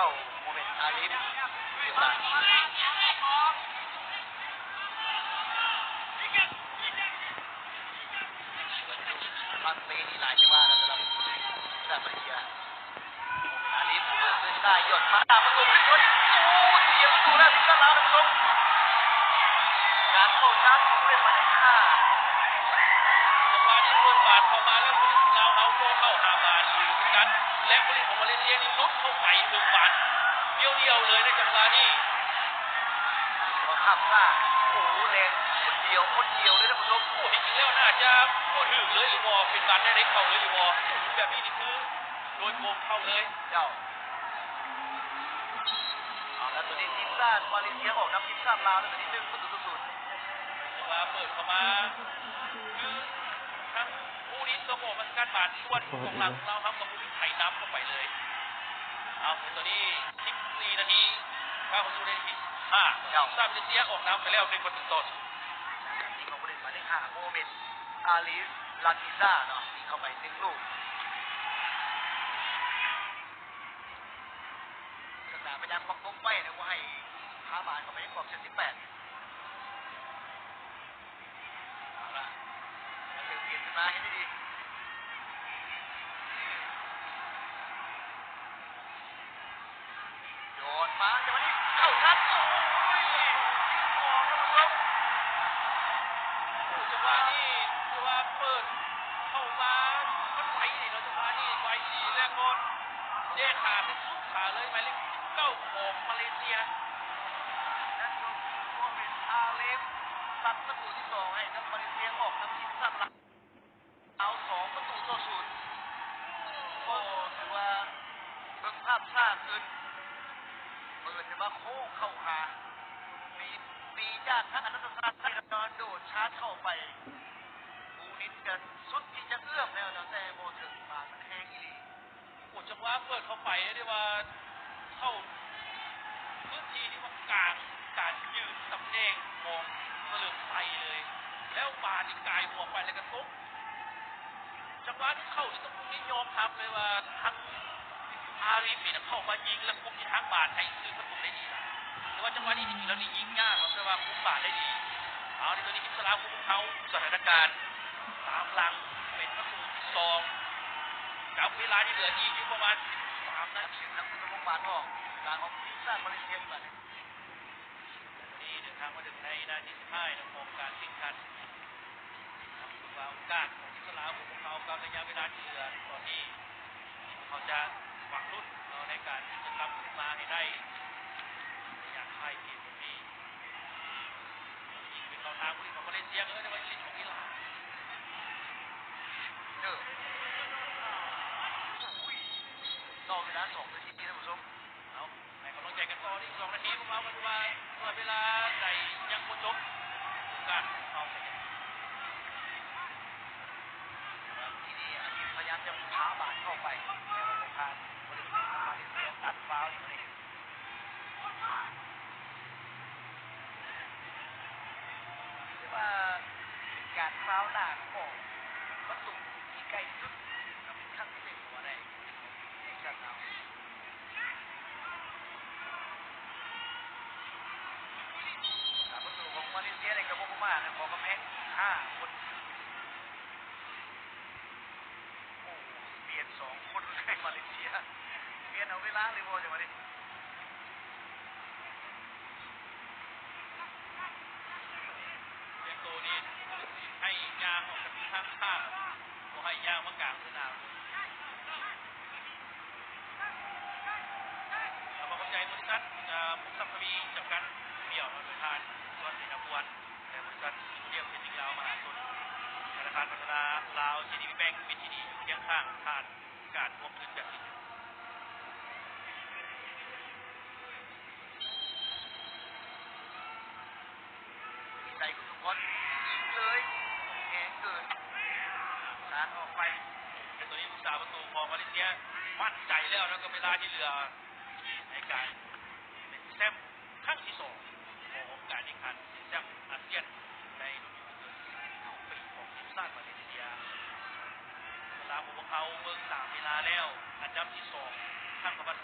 ໂມເມັດ ອາລິມ ປັດເຕະນີ້ຫຼາຍຈັງຫວະນະ ສຳລັບສະຫະລັດມາເລເຊຍ. ອາລິມ ເປີດດ້ວຍຊ້າຍ ຢອດມາ ປະຕູຂຶ້ນ ໂອ້ ສຽປະຕູແລ້ວ ທີມຊາດລາວ ທ່ານຜູ້ຊົມ. ການເຂົ້າຊາດຂອງຜູ້ຫຼິ້ນມາເລເຊຍ ຈັງຫວະນີ້ ເປີດບານເຂົ້າມາແລ້ວ ຜູ້ຫຼິ້ນຂອງລາວເຮົາກໍເຂົ້າຫາບານດີຄືກັນ ແລະ ຜູ້ຫຼິ້ນຂອງມາເລເຊຍນີ້ຫຼຸດເຂົ້າໄປເຖິງບານ ດຽວໆເລີຍໃນຈັງຫວະນີ້. ໂອ້ ແລ່ນຄົນດຽວ ຄົນດຽວເລີຍທ່ານຜູ້ຊົມ. ໂອ້ ທີ່ຈິງແລ້ວໜ້າຈະບໍ່ຖືກເລີຍຫຼືບໍ່ ເປັນບານໄດເຣັກເຂົ້າເລີຍຫຼືບໍ່ ແບບນີ້ນີ້ຄືໂດຍກົງເຂົ້າເລີຍ. ເຈົ້າ ເອົາລະ ຕອນນີ້ທີມຊາດມາເລເຊຍອອກນຳທີມຊາດລາວແລ້ວ ຕອນນີ້ ໜຶ່ງປະຕູຕໍ່ສູນ. ແຕ່ວ່າເປີດເຂົ້າມາ ຄືທາງ ໂອ້ ນີ້ກໍອອກມາສະກັດບານ ສ່ວນກອງຫຼັງຂອງລາວເຮົາກໍບໍ່ໄດ້ໄຖນຳເຂົ້າໄປເລີຍ. ເອົາ ຕອນນີ້ສິບສີ່ນາທີ ກ້າວເຂົ້າສູ່ນາທີທີສິບຫ້າ ເຈົ້າ ທີມຊາດມາເລເຊຍອອກນຳໄປແລ້ວ ໜຶ່ງປະຕູຕໍ່ສູນ. ການຍິງຂອງຜູ້ຫຼິ້ນໝາຍເລກຫ້າ ໂມເມັດ ອາລີ ລາກິຊາ ເນາະ ຍິງເຂົ້າໄປໜຶ່ງລູກ ສະຕາໄປທາງບັກບົກໄປ ແລ້ວກໍໃຫ້ພາບານເຂົ້າໄປໃນຂອບເຂດສິບແປດ. ເອົາລະ ເປີດເກມຂຶ້ນມາໃຫ້ດີໆ ໂຍນມາ ຈັງຫວະນີ້ເຂົ້າທາງ ໂອ້ຍ ໂອ້ ຈັງຫວະນີ້ຖືວ່າເປີດເຂົ້າມາ ມັນໄວດີເນາະ ຈັງຫວະນີ້ໄວດີ ແລ້ວກໍແຈກຂາໃຫ້ສຸດຂາເລີຍ ໝາຍເລກສິບເກົ້າຂອງມາເລເຊຍ ນັ້ນກໍຄືໂມເມັດ ອາເລມ ຊັດປະຕູທີສອງໃຫ້ກັບມາເລເຊຍ ອອກນຳທີມຊາດລາວ ເອົາ ສອງປະຕູຕໍ່ສູນ. ໂອ້ ຖືວ່າເບິ່ງພາບຊ້າຂຶ້ນ ເປີດຂຶ້ນມາໂຄ້ງເຂົ້າຫາ ຕີ ຕີຈາກທາງອະນັນຕະຊາດ ໂດດຊາດເຂົ້າໄປ ບູລິດກະສຸດທີ່ຈະເອື້ອມແລ້ວເນາະ ແຕ່ບໍ່ເຖິງ ບານມັນແຮງອີ່ຫຼີ. ໂອ້ ຈັງຫວະເປີດເຂົ້າໄປ ເອີ້ນໄດ້ວ່າເຂົ້າພື້ນທີ່ທີ່ວ່າກາງການຢືນຕຳແໜ່ງຂອງສະເຫຼີມໄຊເລີຍ ແລ້ວບານນີ້ກາຍຫົວໄປ ແລ້ວກະຕົກ ຈັງຫວະທີ່ເຂົ້ານີ້ຕ້ອງຍອມຮັບເລີຍວ່າທາງອາຣີປີນເຂົ້າມາຍິງ ແລະ ຄຸມທິດທາງບານໃຫ້ຊື່ປະຕູໄດ້ດີຫຼາຍ ແຕ່ວ່າຈັງຫວະນີ້ທີ່ຈິງແລ້ວນີ້ຍິງຍາກເນາະ ແຕ່ວ່າຄຸມບານໄດ້ດີ. ເອົາ ໃນຕອນນີ້ ອິບສະລາ ຄຸມເຂົ້າສະຖານະການຕາມຫຼັງ ເປັນປະຕູທີສອງ ກັບເວລາທີ່ເຫຼືອອີກຢູ່ປະມານສິບສາມນາທີ ນັກບຸກສະວົງບານອອກ ການອອກທີມຊາດມາເລເຊຍ ບັດນີ້ ນີ້ເດີນທາງມາເຖິງໃນນາທີສຸດທ້າຍຂອງການແຂ່ງຂັນ ຖືວ່າໂອກາດຂອງທີມຊາດລາວຂອງພວກເຮົາກັບໄລຍະເວລາທີ່ເຫຼືອຕອນນີ້ ທີ່ພວກເຮົາຈະຫວັງລຸ້ນເນາະ ໃນການທີ່ຈະກັບຄືນມາໃຫ້ໄດ້ໃນໄລຍະທ້າຍເກມແບບນີ້. ຍິງເປັນເຂົ້າທາງຜູ້ຫຼິ້ນຂອງມາເລເຊຍ ເອີ ແຕ່ວ່າເປັນຂອງອີຣານ ເອີ ຕໍ່ເວລາສອງນາທີ ທ່ານຜູ້ຊົມ. ເອົາ ໃຫ້ກຳລັງໃຈກັນຕໍ່ອີກສອງນາທີ ພວກເຮົາກໍຖືວ່າ ເວລາໃດຍັງບໍ່ຈົບ ໂອກາດຂອງເຮົາກໍຍັງມີ. ທີນີ້ອາລີພະຍາຍາມຈະພາບານເຂົ້າໄປ ແຕ່ວ່າບໍ່ຜ່ານ ຜູ້ຫຼິ້ນຂອງມາເລເຊຍຕັດຟາວຢູ່ນີ້ ຖືວ່າເປັນການຟາວໜ້າຂອງປະຕູທີ່ໃກ້ທີ່ສຸດ ກໍເປັນຄັ້ງທີໜຶ່ງກໍວ່າໄດ້ ໃນສັດເອົາ ປະຕູຂອງມາເລເຊຍນີ້ກໍບໍ່ປະມາດນະ ເພາະກຳແພງອີກຫ້າຄົນ. ໂອ້ ປ່ຽນສອງຄົນໃຫ້ມາເລເຊຍ ປ່ຽນເອົາເວລາເລີຍບໍ່ ຈັງຫວະນີ້ ເປັນໂຕນີ້ໃຫ້ຍ່າງອອກຈາກທາງຂ້າງ ບໍ່ໃຫ້ຍ່າງມາກາງສະໜາມ. ແລ້ວກໍຂອບໃຈບໍລິສັດ ອາ ພົງຊັບທະວີ ຈຳກັດ ຜູ້ດຽວເນາະ ໂດຍທ່ານ ສອນ ເສນາພວນ ແລະ ບໍລິສັດ ຊິໂກດຽມ ເທຣດດິ້ງລາວ ມະຫາຊົນ ທະນາຄານພັດທະນາລາວ ຈີດີບີ ແບັງ ເປັນທີ່ດີຢູ່ຄຽງຂ້າງທ່ານ ການທວງຄືນແບບນີ້. ໃສ່ກຸນສຸພອນຍິງເລີຍ ແຮງເກີນ ສາດອອກໄປ. ແຕ່ຕອນນີ້ຜູ້ສາປະຕູຂອງມາເລເຊຍໝັ້ນໃຈແລ້ວ ແລ້ວກໍເວລາທີ່ເຫຼືອໃນການເປັນແຊ້ມຄັ້ງທີສອງຂອງການແຂ່ງຂັນຊິງແຊ້ມອາຊຽນ ໃນລຸ້ນອາຍຸບໍ່ເກີນສິບເກົ້າປີຂອງທີມຊາດມາເລເຊຍ. ເວລາຂອງພວກເຮົາເບິ່ງຕາມເວລາແລ້ວ ອັນດັບທີສອງ ທັງປະມານ